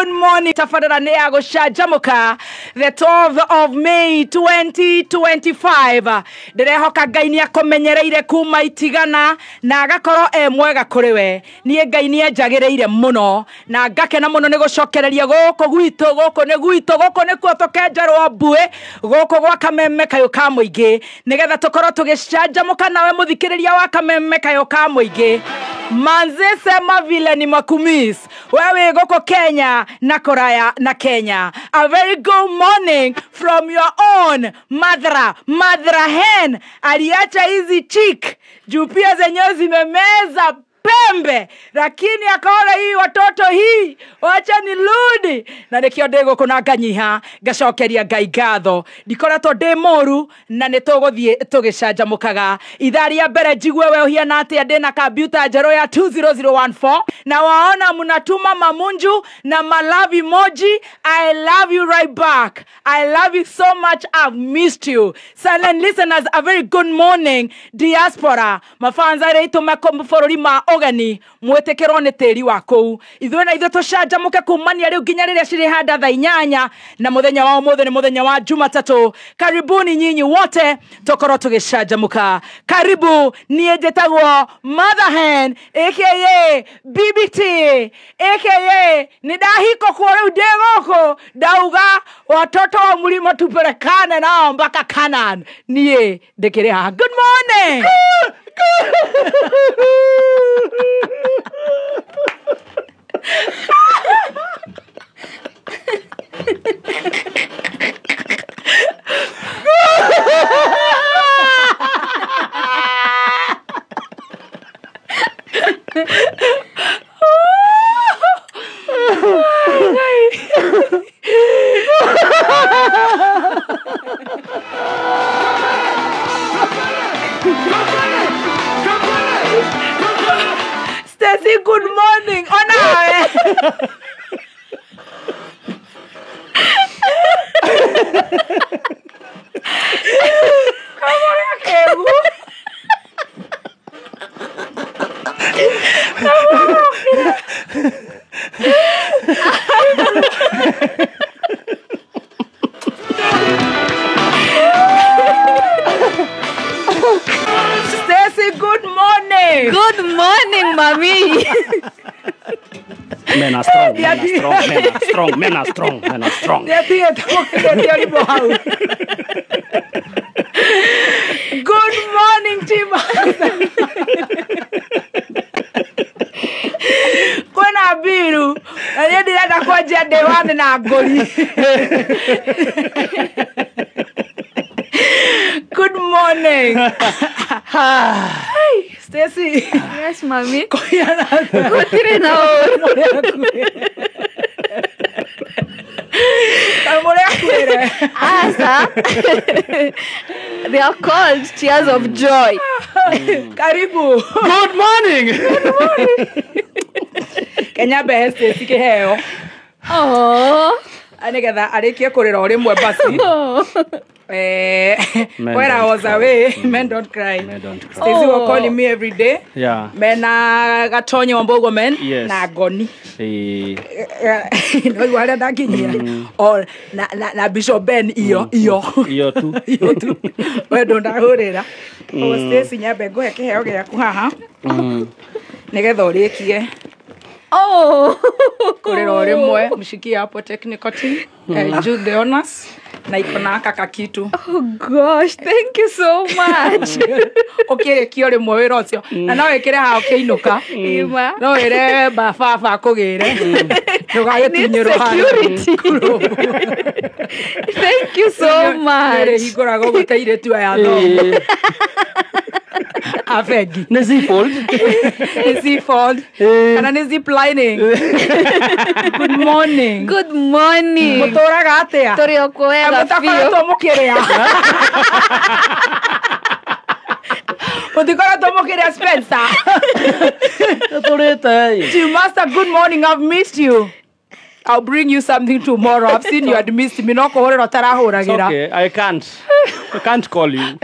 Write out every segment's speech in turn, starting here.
good morning. Tabarĩra nĩ ya gũcanjamũka the 12th of May 2025. Ndĩrehoka Ngai nĩ akũmenyereire kuma itigana na agakorwo e mwega kũrĩ we. Niĩ Ngai nĩ anjagĩrĩire mũno na ngakena mũno nĩ gũcokereria gũkũ gwitũ, gũkũ nĩ gwitũ, gũkũ nĩkuo tũkenjerwo mbuĩ, gũkũ gwa Kameme Kayũ ka Mũingĩ, nĩgetha tũkorwo tũgĩcanjamũka nawe mũthikĩrĩria wa Kameme Kayũ ka Mũingĩ. Manze sema vile ni makumis wewe gũkũ Kenya na kũraya na Kenya. A very good morning from your own mother, mother hen. Aliacha hizi chick juu pia zenyewe zimemeza pembe, lakini akaona hii watoto hii wacha nirudi, na nikio ndĩ gũkũ na nganyiha ngacokeria Ngai ngatho. Ndikoretwo ndĩ mũru na nĩ tũgũthiĩ tũgĩcanjamũkaga. Ithaa rĩa mbere njigue we ũhiana atĩa, ndĩna kambiuta njerũ ya 20014 na waona mnatuma mamunju na malove emoji. I love you right back. I love you so much. I've missed you. Silent listeners, a very good morning. Diaspora mafanza arĩa aitũ me bũrũri ma ũgeni, mwĩtĩkĩrwo nĩ tĩri wa kũu. Ithuĩ na ithuĩ tũcanjamũke kumania rĩu nginya rĩrĩa cirĩhanda thaa 8, na mũthenya wa ũmũthĩ nĩ mũthenya wa Jumatatũ. Karibuni nyinyi wote tũkorwo tũgĩcanjamũka. Karibu. Niĩ njĩtagwo Mother Hen aka BBT aka nĩ ndahiko kuo rĩu ndĩ gũkũ ndauga watoto wa mlima tupelekane nao mpaka Canaan. Niĩ ndĩkĩrĩ haha. Good morning. Stacy, good morning. Ona. Stacy, good morning. Good morning, mommy. Men are strong, men are strong, men are strong, men are strong, men are strong. Good morning, team. Kwĩna mbiru na niĩ ndĩrenda kwanjia day one na ngũri. Good morning. Hey, Stacy. Yes, mommy. Kũhiana atĩa? Gũtirĩ na ũru. Mũrĩa akwĩre. Asa. They are called tears of joy. Karibu. Good morning. Good morning. Kenya mbehe Stacy kĩheo. Oh. Nĩgetha arĩkie kũrĩra o rĩmwe basi. Where I was away, men don't cry. Men don't cry. Stacy were calling me every day. Yeah. Mena Gatonyo Wambogo men. Yes. Na Goni. No you are ndakinyia. Or na Bishop Ben iyo iyo. Iyo tu. Iyo tu. We ndahũrĩra. O Stacy nyambe ngũhe kĩheo gĩaku haha. Nĩgetha ũrĩkie. Oh. Kũrĩra o rĩmwe mshikie hapo technical team. Jude the honors. Na iko na kaka kitu. Oh gosh, thank you so much. Ũkĩrĩkia rĩmwe wĩra ũcio. Na no wĩkĩre haha ũkĩinũka. Ima. No wĩre baba akũgĩre. Ndũgagĩtunyĩrwo haha. Thank you so much. Nĩrĩhingũraga ũguo ta airĩtu aya thomo. A bengi. Nĩ Z-fold. Nĩ Z-fold. Kana nĩ zip lining. Good morning. Good morning. Mũtũraga atĩa? Tũrĩ o kwega biũ. Mũtakoretwo mũkĩrĩa. Mũtikoretwo mũkĩrĩa Spencer. Tũrĩte. Chief Master, good morning. I've missed you. I'll bring you something tomorrow. I've seen you had missed me. No kũhũrĩra ũtarahũragĩra. It's okay. I can't. I can't call you.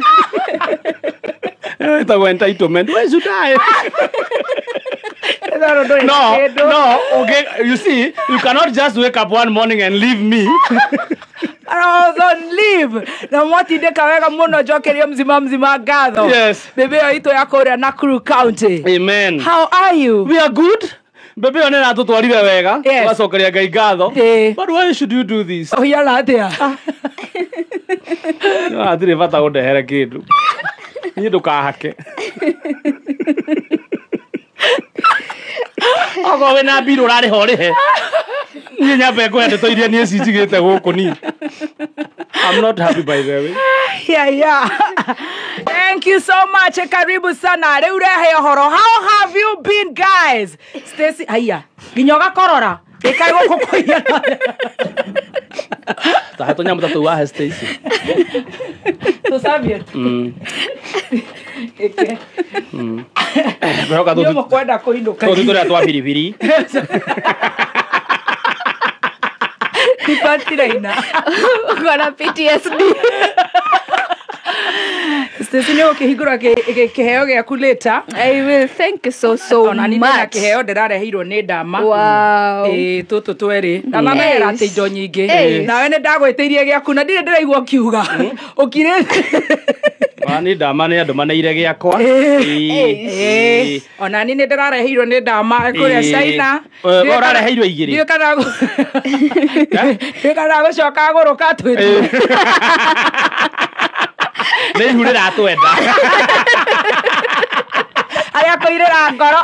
Ĩtagwo entitlement. Where should I? No, no, okay, you see, you cannot just wake up one morning and leave me. I was on leave. Na mwatindĩka wega mũno njokerio mzima mzima ngatho. Yes. Bebe ĩyo itũ ya kũrĩa Nakuru County. Amen. How are you? We are good. Bebe ĩyo nĩ ĩratũtwarire wega. Yes. Tũgacokeria Ngai ngatho. Ĩĩ. But why should you do this? Ũhiana atĩa? No, hatirĩ bata ũndehere kĩndũ. Niĩ ndũkahake. Okorwo wĩna mbirũ ũrarĩha ũrĩhe. Niĩ nyambe ngũhe ndeto iria niĩ cinjigĩte gũkũ niĩ. I'm not happy by the way. Yeah. Thank you so much. Karibu sana. Rĩu rehe ũhoro. How have you been, guys? Stacy, haiya. Nginya ũgakorora. Ĩkaĩ gũkũ kũhiana. Tahe tũnyamũ ta tũu wahe Stacy. Tũcambie. Ĩke. Ngwĩhoka Nĩ mũkwenda kũinũka. tũtũ tũrĩa twa biribiri. Ipatiraina. Uko na PTSD. Stacy nĩ ũkĩhingũra kĩheo gĩaku later. I will thank you so so Ona niĩ ndĩna much. kĩheo ndĩrareheirwo nĩ ndama. Wow. Ĩĩ tũtũ twerĩ. Ndama mehera atĩ indo nyingĩ. Yes. Nawe nĩ ndagwĩtĩirie gĩaku na ndirĩ ndĩraigua ũkiuga. Ũkirĩte. Ni ndama nĩ andũ maneire gĩakwa. Ĩĩ. Ona niĩ nĩ ndĩrareheirwo nĩ ndama kũrĩa China. We ũrareheirwo igĩrĩ? Ndiũĩ kana ndiũĩ kana gũcoka agũrũka atwĩtie. Nĩ ihu rĩratwenda. Arĩa kũirĩra ngoro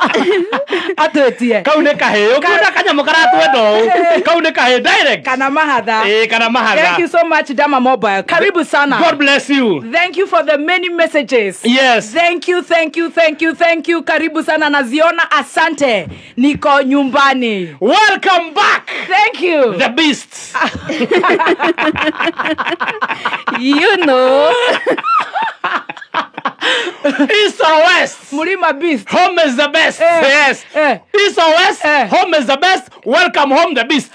atwĩtie. Kau nĩ kahĩĩ. Ũkĩona kanyamũ karatwenda ũũ. Kau nĩ kahĩĩ direct. Kana mahatha. Ĩĩ kana mahatha. Thank you so much Dama Mobile. Karibu sana. God bless you. Thank you for the many messages. Yes. Thank you, thank you, thank you, thank you. Karibu sana naziona, asante. Niko nyumbani. Welcome back. Thank you. The beast. You know. East or west? Murima beast. Home is the best. Yes. East or west? Home is the best. Welcome home the beast.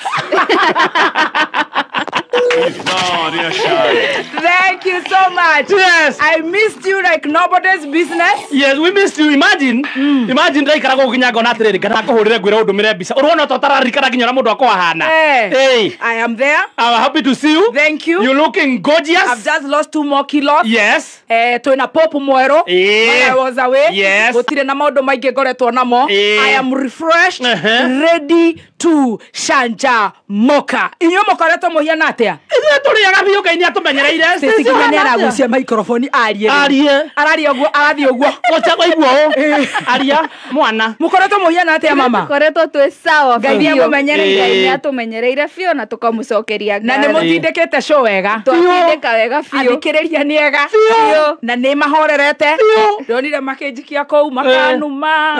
Thank you so much. Yes. I missed you like nobody's business. Yes, we missed you. Imagine. Imagine ndaikara gũkũ nginya ngona atĩrĩrĩ ngana kũhũrĩre ngwĩre ũndũmĩre mbica. Ũrona ta ũtararirikana nginya ũrĩa mũndũ akorwo ahana. Hey. I am there. I'm happy to see you. Thank you. You're looking gorgeous. I've just lost 2 more kilos. Yes. Twina pop mwerũ. When I was away. Yes. Gũtirĩ na maũndũ maingĩ ngoretwo namo. I am refreshed, ready to canja moka. Inyuĩ mũkoretwo mũhiana atĩa? Ithuĩ tũrĩaga biũ Ngai nĩatũmenyereire. Stacy nginya nĩaragucia microphone arie. Arie. Araria ũguo, arathiĩ ũguo. Gũcha waigua ũũ. Aria mwana. Mũkoretwo mũhiana atĩa mama? Tũkoretwo twĩ sawa Ngai biũ. nĩamũmenyereire. Ngai nĩatũmenyereire biũ na tũkamũcokeria Na nĩ ngatho. mũtindĩkĩte show wega. Twatindĩka wega biũ. Athikĩrĩria nĩ ega. Biũ. Na nĩ mahorerete. Ndonire makĩnjikia kũu makanuma.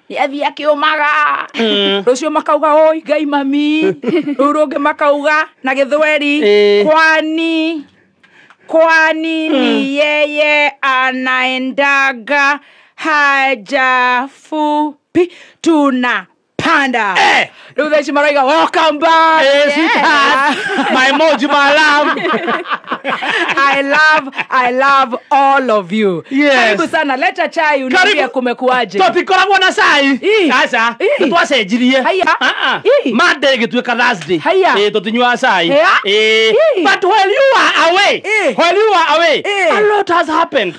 Nĩathiĩ akĩũmaga. Rũciũ makauga oi Ngai mami. Rũu rũngĩ makauga na gĩthweri kwani kwani ni yeye anaendaga haja fupi tunapanda. Rĩu thaa ici marauga welcome back. Sweetheart. My emoji, my love. I love all of you. Yes. Karibu sana. Leta chai uniambie kumekuaje. Tũtikoragwo na cai. Aca. Nĩtwacenjirie. Haya. Monday ĩgĩtuĩka Thursday. Haya. Tũtinyuaga cai. But while you are away, while you are away, a lot has happened.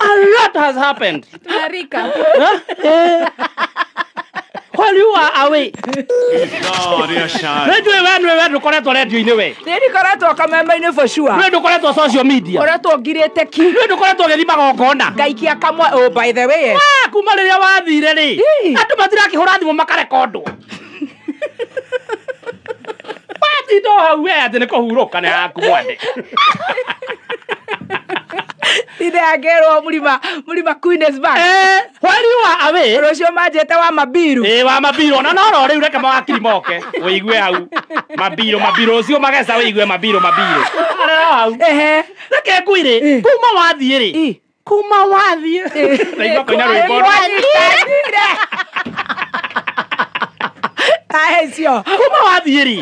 A lot has happened. Tunarika. While you are away. Nĩnjũĩ we nĩwe we ndũkoretwo radio-inĩ we. Niĩ ndikoretwo kameme-inĩ for sure. Nĩwe ndũkoretwo social media. Ngoretwo ngirĩte ki. Nĩwe ndũkoretwo ũgĩthiĩ magongona. Ngaikia kamwe. Oh, by the way. Kuma rĩrĩa wathire rĩ, andũ matirakĩhũra thimũ makarekondwo. Watinda o hau we atĩ nĩ kũhurũka nĩ haku mwene. Ithe angerwo Murima Queen is back. While you are away. Rũciũ manjĩte wa mabiru. Wa mabiru. Ona no rĩu reke mawakiri moke. Wĩigue hau. Mabiru, mabiru. Rũciũ mageca wĩigue mabiru, mabiru. Arĩ hau. Ehe. Reke ngwĩre, kuma wathiĩ rĩ. Kuma wathiĩ. Ndaigua kũina rwĩmbo. Acio. Kuma wathiĩ rĩ,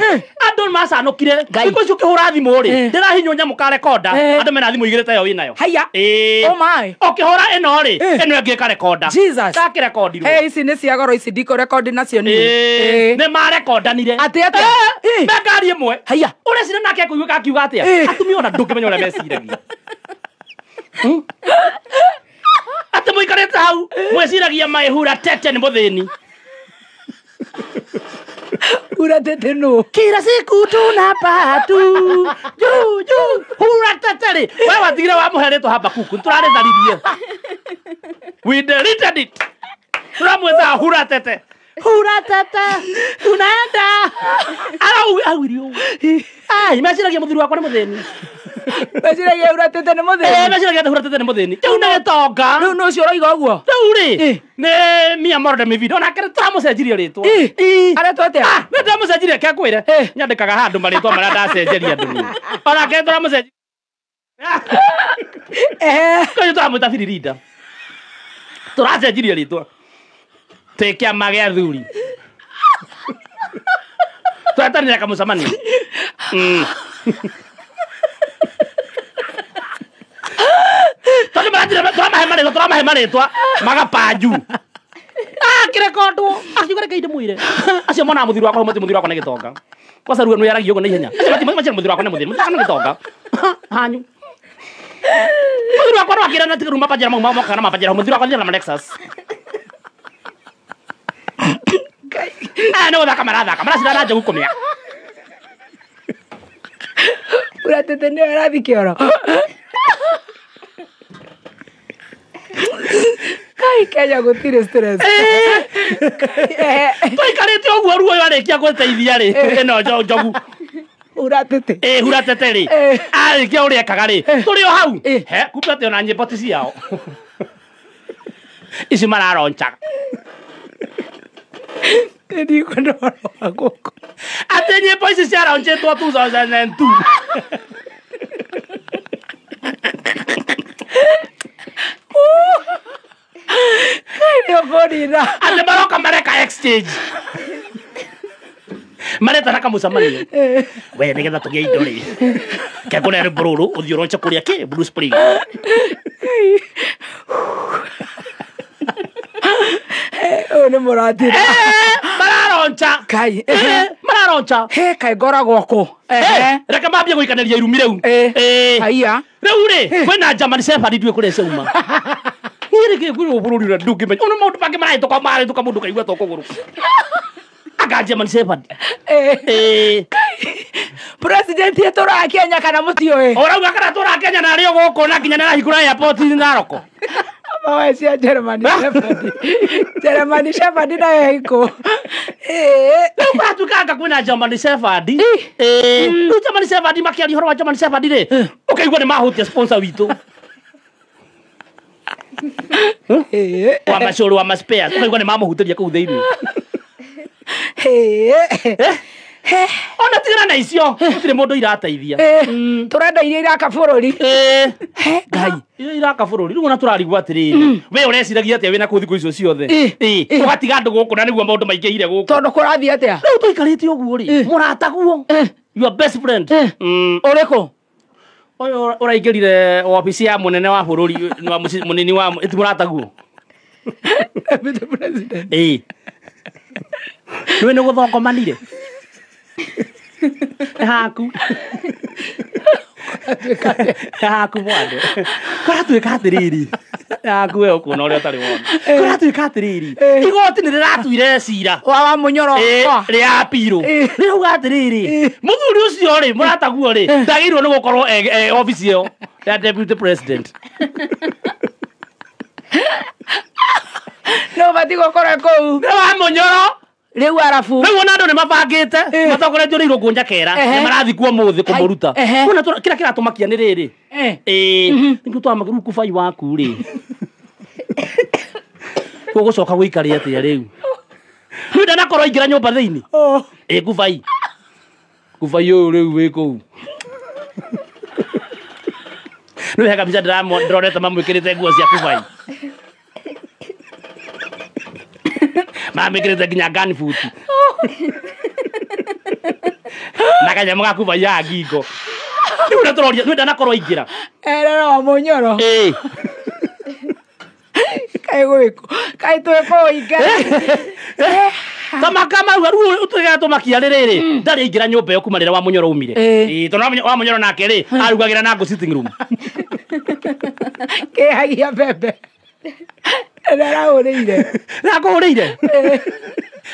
andũ nĩmacanũkire. Thikũ ici ũkĩhũra thimũ rĩ, ndĩrahinywo nyamũ ka rekonda. Andũ mena thimũ igĩrĩ ta ĩyo wĩnayo. Haiya. Ĩĩ. Oh my. Ũkĩhũra ĩno rĩ, ĩno ĩngĩ ĩkarekonda. Jesus. Gakĩrekondirwo. Hey, ici nĩ cia goro ici ndikũrekondi nacio niĩ. Ĩĩ. Nĩ marekondanire. Atĩ atĩa? Me ngari ĩmwe. Haiya. Ũreciria nake ekũiguĩka akiuga atĩa? Atumia ona ndũngĩmenya ũrĩa meciragia. Atĩ mũikarĩte hau, mwĩciragia maĩhura tete nĩ mũthĩni. Hura tete no. Kila siku tunapatu juu juu hura tete rĩ. We watigire wamũhe rĩtwa Habakuku, nĩtũrarĩtharirie. We deleted it. Tũramwĩtaga hura tete. Hura tete tunaenda. Araugire ũguo. Ai, meciragia mũthuri wakwa nĩ mũthĩni. Meciragia hura tete nĩ mũthĩni. Meciragia hura tete nĩ mũthĩni. Rĩu nĩ gĩtonga. Rĩu nũ ũcio ũroiga ũguo? Rĩu rĩ, nĩ Mia Morode Mivido. Onake nĩtũramũcenjirie rĩtwa. Aretwo atĩa? Nĩtũramũcenjirie, reke ngwĩre. Nyandĩkaga handũ marĩtwa marĩa ndacenjeria andũ niĩ. Onake nĩtũramũcenjirie. Kũu tũramwĩta Biririnda. Tũracenjirie rĩtwa. Twĩ kĩama gĩa athuri. Twetanire kamũcemanio. Tondũ maratire tũramahe marĩtwa magapanju. Akĩrekondwo akiuga reke ndĩmwĩre. Acio monaga mũthuri wakwa hau mũthuri wakwa nĩ gĩtonga. Kwanza ruo nĩyaragia ũguo na ihenya. Acio matirĩ mũthuri wakwa nĩ mũthĩni, mũthuri wakwa nĩ gĩtonga. Hanyu. Mũthuri wakwa no akĩra na tiga rĩu mapanjera mau mokaga na mapanjera mũthuri wakwa nĩ na Lexus. Nĩ gũthaka marathaka, maracindana na njogu kũmĩa. Hura tete nĩyo ĩrathiĩ kĩoro. Kai Kenya gũtirĩ stress. Tũikarĩte ũguo ruo ũyũ arĩkia gwĩteithia rĩ, ĩno njogu. Hura tete. Hura tete rĩ. Arĩkia ũrĩa ekaga rĩ, tũrĩ o hau. He, kumbe atĩ ona nyĩmbo ti ciao. Ici mararonchaga. Ndikwenda ũhoro wa gũkũ. Atĩ nyĩmbo ici ciaronchĩtwo 2002. Kai nĩ ũkũnina. Atĩ maroka mareka exchange. Maretana kamũcemanio. We nĩgetha tũgĩe indo rĩ. Ke ngũre rwĩmbo rũrũ ũthiĩ ũronche kũrĩa kĩ Blue Spring. Ũyũ nĩ mũratira. Mararoncha. Kai. Mararoncha. He kaĩ ngoragwo kũ? Reke mambie gũikanĩria irumi rĩu. Haiya. Rĩu rĩ, kwĩna German Shepherd ndiũĩ kũrĩa ciauma. Niĩ rĩ kwĩ bũrũri ũrĩa ndũngĩmenya. Ona maũndũ mangĩ marahĩtũka mũndũ kaigua ta ũkũgũrũka. Anga German Shepherd. President etũraga Kenya kana mũtiũĩ? Ũrauga kana tũraga Kenya na arĩ o gũkũ na nginya nĩarahingũra airport Narok. Mawe cia German Shepherd. German Shepherd nayo ĩkũ. Rĩu kũratuĩka anga kwĩna German Shepherd. Rĩu German Shepherd makĩaria ũhoro wa German Shepherd rĩ, ũkaigua nĩ mahutia sponsor witũ. Wa macũrũ wa ma-spares, ũkaigua nĩ mamũhutĩria kũu thĩinĩ. Ona tigana na icio, gũtirĩ mũndũ irateithia. Tũrenda iria iraka bũrũri. Ngai, iria iraka bũrũri. Rĩu ona tũrarigwo atĩrĩrĩ, we ũreciragia atĩa wĩna kũu thikũ icio ciothe? Ũgatiga andũ gũkũ na nĩguo maũndũ maingĩhire gũkũ. Tondũ kũrathiĩ atĩa? Rĩu tũikarĩte ũguo rĩ, mũrataguo. Your best friend. Ũrĩkũ? Ũyũ ũraingĩrire wabici ya mũnene wa bũrũri, mũnini wa ti mũrataguo. Deputy President. Nĩwe nĩ gũthongomanire. Haku. Haku mwana. Kũratuĩka atĩrĩrĩ. Haku we ũkuona ũrĩa ũtarĩ wona. Kũratuĩka atĩrĩrĩ. Igoti nĩ rĩratuire cira. Wa Mũnyoro. Rĩa apirũ. Rĩrauga atĩrĩrĩ. Mũthuri ũcio rĩ, mũrataguo rĩ, ndagĩrĩirwo nĩ gũkorwo obici ĩyo ya Deputy President. No batiĩ gũkorwo kũu. Nĩ wa Mũnyoro. Rĩu arabu. Rĩu ona andũ nĩ mabangĩte, matongoretio nĩ Irũngũ Njakera, nĩ marathiĩ kuo ũmũthĩ kũmũruta. Kuona kĩrĩa kĩratũmakia nĩ rĩrĩ. Nĩkĩo twamakia rĩu kubai waku rĩ. Ũgũcoka gũikare atĩa rĩu? Rĩu ndanakorwo aingĩra nyũmba thĩinĩ. Kubai. Kubai ũyũ rĩu wĩ kũu. Nĩ wega mbica ndĩronete mamwĩkĩrĩte nguo cia kubai. Mamwĩkĩrĩte nginya gun foot. Na kanyamũ gaku baiyaga ngingo. Rĩu na tũroria nĩ ndanakorwo aingĩra. Erera wa Mũnyoro. Ĩĩ. Kaĩ gwĩkũ kaĩ twĩkũ inga. Tamaka mau rĩu ũtũgera tũmakia rĩrĩ ndarĩ aingĩra nyũmba ĩyo kuma rĩrĩa wa Mũnyoro umire. Ĩĩ. Ĩĩ tondũ wa Mũnyoro nake rĩ arugagĩra na ngũ sitting room. Kĩhagia mbembe. Ndarahũrĩire. Nakũhũrĩire.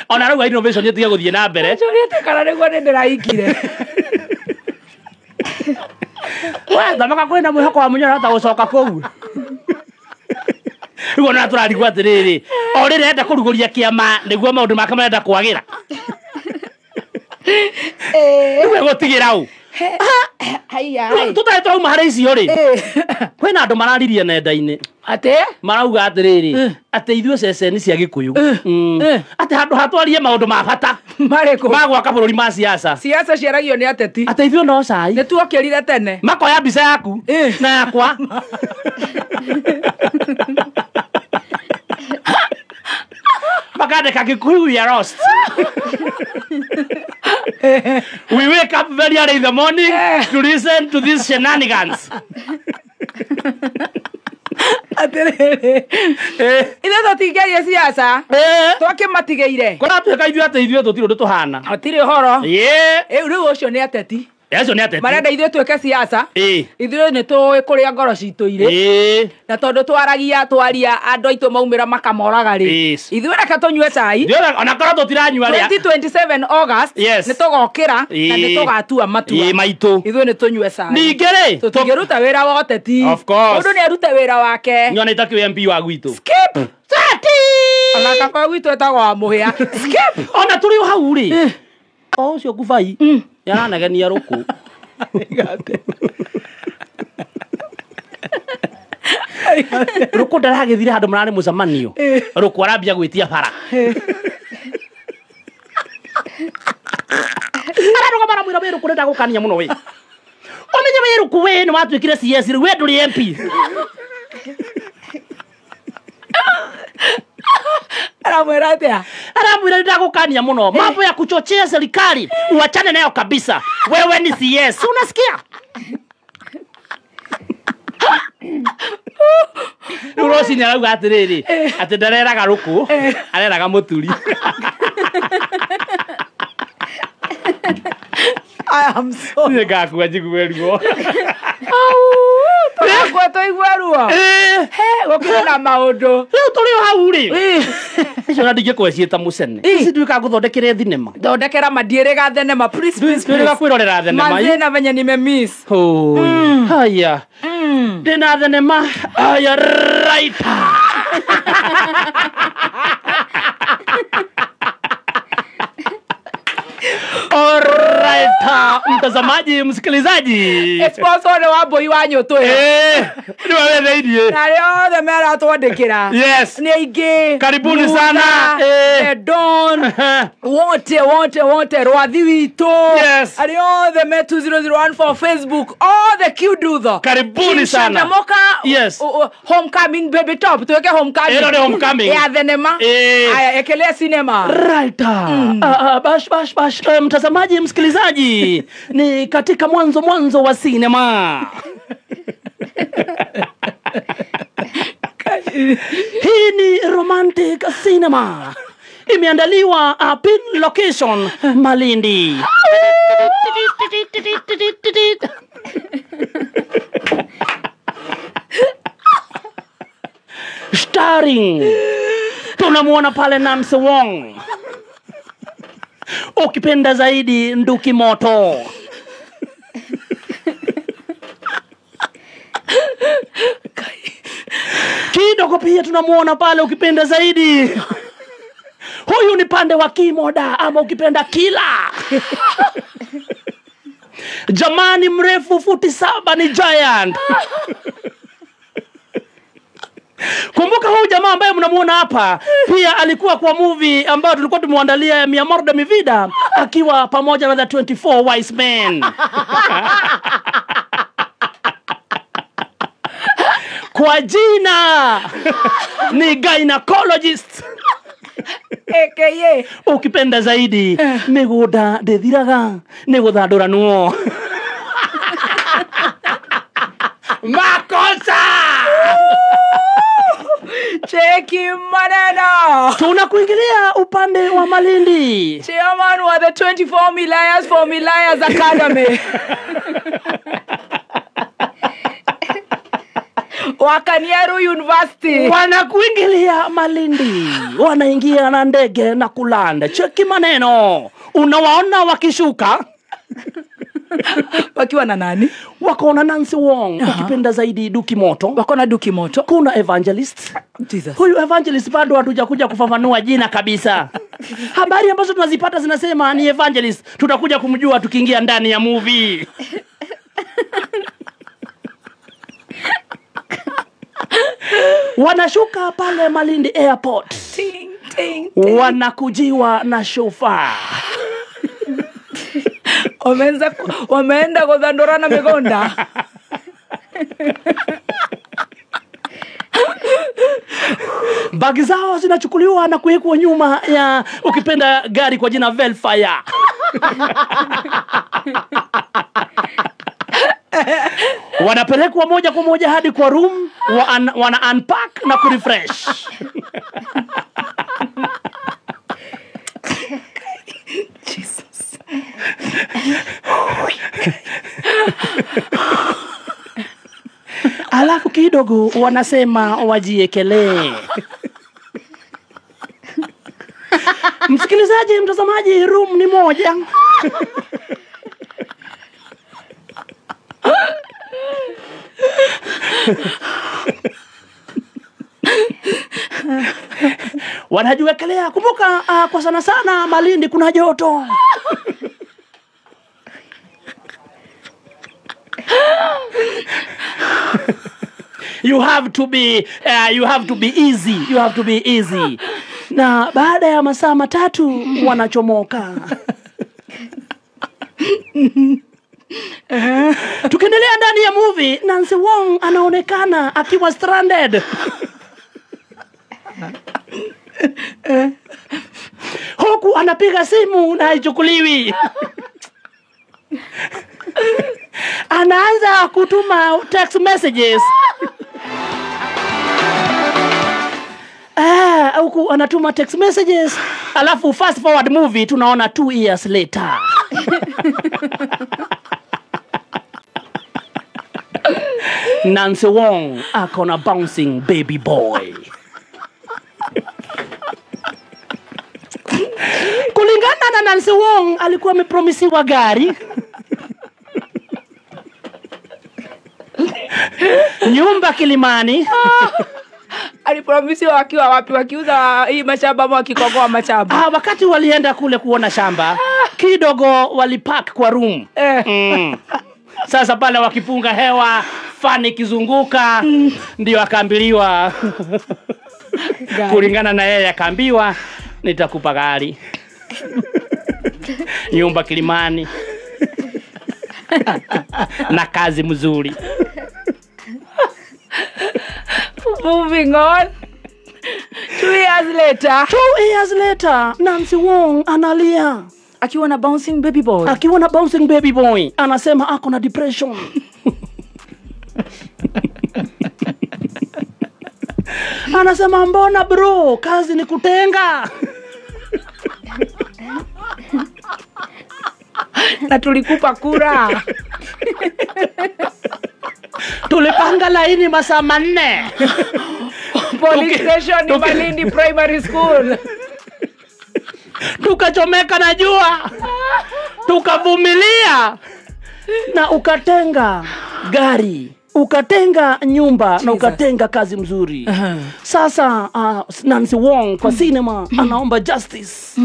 Ona rĩu innovation ĩtige gũthiĩ na mbere. Njũrĩte kana nĩguo nĩ ndĩraikire. We thamaka kwĩna mwĩhoko wa Mũnyoro hata gũcoka kũu. Rĩu ona tũrarigwo atĩrĩrĩ o rĩrĩa enda kũrugũria kĩama nĩguo maũndũ make marenda kwagĩra. Rĩu egũtigĩra ũ. Haiya. Tũtarĩ twauma harĩ icio rĩ kwĩna andũ mararirie nenda-inĩ. Atĩ? Marauga atĩrĩrĩ atĩ ithuĩ ceceni cia Gĩkũyũ atĩ handũ hatwarie maũndũ ma bata marĩkũ ma gwaka bũrũri ma siasa. Siasa ciaragio nĩ ateti. Atĩ ithuĩ no cai. Nĩ tuokĩrire tene. Makoya mbica yaku na yakwa. Makandĩka Gĩkũyũ we are lost. We wake up very early in the morning to listen to these shenanigans. Atĩrĩrĩ. Ithuĩ tũtingĩaria siasa. Twakĩmatigĩire. Kũratuĩka ithuĩ atĩ ithuĩ tũtirĩ ũndũ tũhana. Hatirĩ ũhoro. Ĩĩ. Rĩu ũcio nĩ ateti. Acio nĩ ateti. Marenda ithuĩ twĩke siasa. Ĩĩ. Ithuĩ nĩ tũĩ kũrĩa ngoro citũ irĩ. Ĩĩ. Na tondũ twaragia twaria andũ aitũ maumĩra makamoraga rĩ. Ithuĩ reke tũnyue cai. Ona korwo tũtiranyua rĩa. 2027 August Yes. nĩ tũgokĩra na nĩ tũgatua matua. Ĩĩ maitũ. Ithuĩ nĩ tũnyue cai. Ningĩ rĩ tũtingĩruta wĩra wa ũteti. Of course. Mũndũ nĩ arute wĩra wake. Nyona itakĩwe MP wa gwitũ. Skip. Ona kaba gwitũ etagwo wa Mũhĩa. Skip. Ona tũrĩ o hau rĩ. O ũcio Ngubai yaranegenia rũkũ. Rũkũ ndaragĩthire handũ mararĩ mũcemanio. Rũkũ arambia gwĩtia bara. Ararũgama aramwĩra wĩ Rũkũ nĩndagũkania mũno wĩ. Ũmenye wĩ Rũkũ wĩ nĩ watuĩkire CS rĩu we ndũrĩ MP. Aramwĩra atĩa? Aramwĩra nĩndagũkania mũno. Mambo ya kuchochea serikali uachane nayo kabisa. Wewe ni CS. Unasikia? Rĩu rũcinĩ arauga atĩrĩrĩ atĩ ndareraga rũkũ areraga mũturi. I am so Niĩ ngakua njigue ruo. Tũgakua tũigue ruo. Gũkĩrĩ na maũndũ. Rĩu tũrĩ o hau rĩ. Icio na ndingĩkorwo ciĩta mũcene. Ici nduĩka ngũthondekere thinema. Thondekera mandiĩrĩga thenema. Please, please, Twĩrĩga kwĩrorera thenema. Manze na venye nimemiss. Haya. Ndĩna thenema. Haya right. Alright, mtazamaji, msikilizaji. Sponsor nĩ wa Mbũi wa Nyũtũ ĩyo. Nĩ wewe thĩiniĩ. Na arĩa othe maratwandĩkĩra. Yes. Nĩ aingĩ. Karibuni sana. The Don. Wote wote wote Rwathi witũ. Yes. Arĩa othe me 20014 Facebook. All the Qdutho. Karibuni sana. Moka. Yes. Homecoming baby top. Tuweke homecoming. Ĩno nĩ homecoming. Ya thenema. Aya, ekelea cinema. Right. Bash bash bash. Mtazamaji, msikilizaji, ni katika mwanzo wa sinema. Hii ni romantic cinema. Imeandaliwa pin location Malindi. Starring tunamuona pale Nancy Wong. Ukipenda zaidi Nduki Moto. Kidogo pia tunamuona pale ukipenda zaidi. Huyu ni pande wa Kimoda ama ukipenda Kila. Jamani mrefu futi 7 ni giant. Kumbuka huyu jamaa ambaye mnamuona hapa pia alikuwa kwa movie ambayo tulikuwa tumwandalia ya Mi Amor de Mi Vida akiwa pamoja na the 24 Wise Men. Kwa jina ni gynecologist. AKA Ukipenda zaidi migunda ndithiraga ni guthanduranwo. Makosa! Cheki maneno. Tunakuingilia upande wa Malindi. Chairman wa the 24 Milayas for Milayas Academy. Wa Kaniaru University. Wanakuingilia Malindi. Wanaingia na ndege na kulanda. Cheki maneno. Unawaona wakishuka. Wakiwa na nani? Wako na Nancy Wong. Wakipenda zaidi Duki Moto. Wako na Duki Moto. Kuna evangelist. Jesus. Huyu evangelist bado hatujakuja kufafanua jina kabisa. Habari ambazo tunazipata zinasema ni evangelist. Tutakuja kumjua tukiingia ndani ya movie. Wanashuka pale Malindi Airport. Ting, ting, ting. Wanakujiwa na shofa. Wameenda kuthandurana migonda. Bagi zao zinachukuliwa na kuwekwa nyuma ya ukipenda gari kwa jina Velfire. Wanapelekwa moja kwa moja hadi kwa room, wana unpack na kurefresh. Jesus. Alafu kidogo wanasema wajiekelee. Msikilizaji, mtazamaji, room ni moja. Wanajiwekelea. Kumbuka kwa sana sana Malindi kuna joto. You have to be easy. You have to be easy. Na baada ya masaa matatu wanachomoka. Tukiendelea ndani ya movie, Nancy Wong anaonekana akiwa stranded. Huku anapiga simu na haichukuliwi. Anaanza kutuma text messages. Huku anatuma text messages. Alafu fast forward movie tunaona 2 years later. Nancy Wong ako na bouncing baby boy. Kulingana na Nancy Wong, alikuwa amepromisiwa gari, nyumba Kilimani. Alipromisiwa wakiwa wapi? Wakiuza hii mashamba ama wakikogoa mashamba? Wakati walienda kule kuona shamba, kidogo walipark kwa room. Sasa pale wakipunga hewa, fani kizunguka, ndio akaambiliwa. Kulingana na yeye akaambiwa, nitakupa gari, nyumba Kilimani, na kazi mzuri. Moving on. 2 years later. 2 years later, Nancy Wong analia. Akiwa na bouncing baby boy. Akiwa na bouncing baby boy. Anasema ako na depression. Anasema mbona bro, kazi ni kutenga. Na tulikupa kura. Tulipanga laini masaa 4. Police station ni Malindi Primary School. Tukachomeka na jua. Tukavumilia. Na ukatenga gari, ukatenga nyumba. Jesus. Na ukatenga kazi mzuri. Sasa Nancy Wong kwa cinema anaomba justice.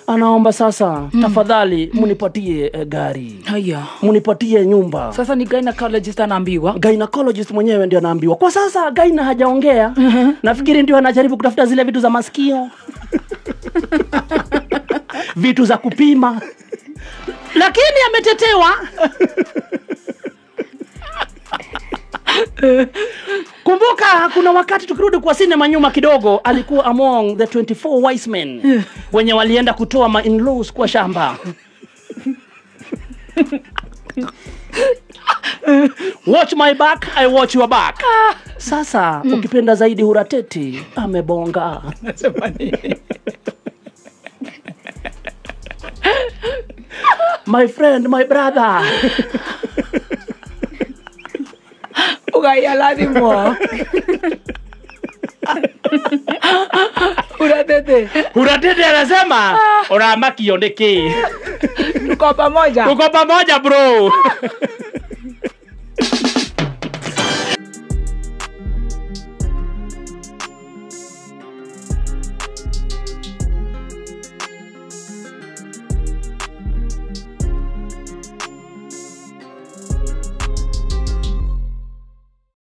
Anaomba sasa, tafadhali munipatie gari. Haya. Munipatie nyumba. Sasa ni gynecologist anaambiwa. Gynecologist mwenyewe ndio anaambiwa. Kwa sasa gyna hajaongea. Nafikiri ndio anajaribu kutafuta zile vitu za masikio. Vitu za kupima. Lakini ametetewa. Kumbuka kuna wakati tukirudi kwa sinema nyuma kidogo, alikuwa among the 24 wise men wenye walienda kutoa ma in-laws kwa shamba. Watch my back, I watch your back. Sasa ukipenda zaidi Hurateti amebonga. Nasema nini? My friend, my brother. Ugai alathimwo. Huratete. Hurateti anasema uramakio niki? Tuko pamoja. Tuko pamoja bro.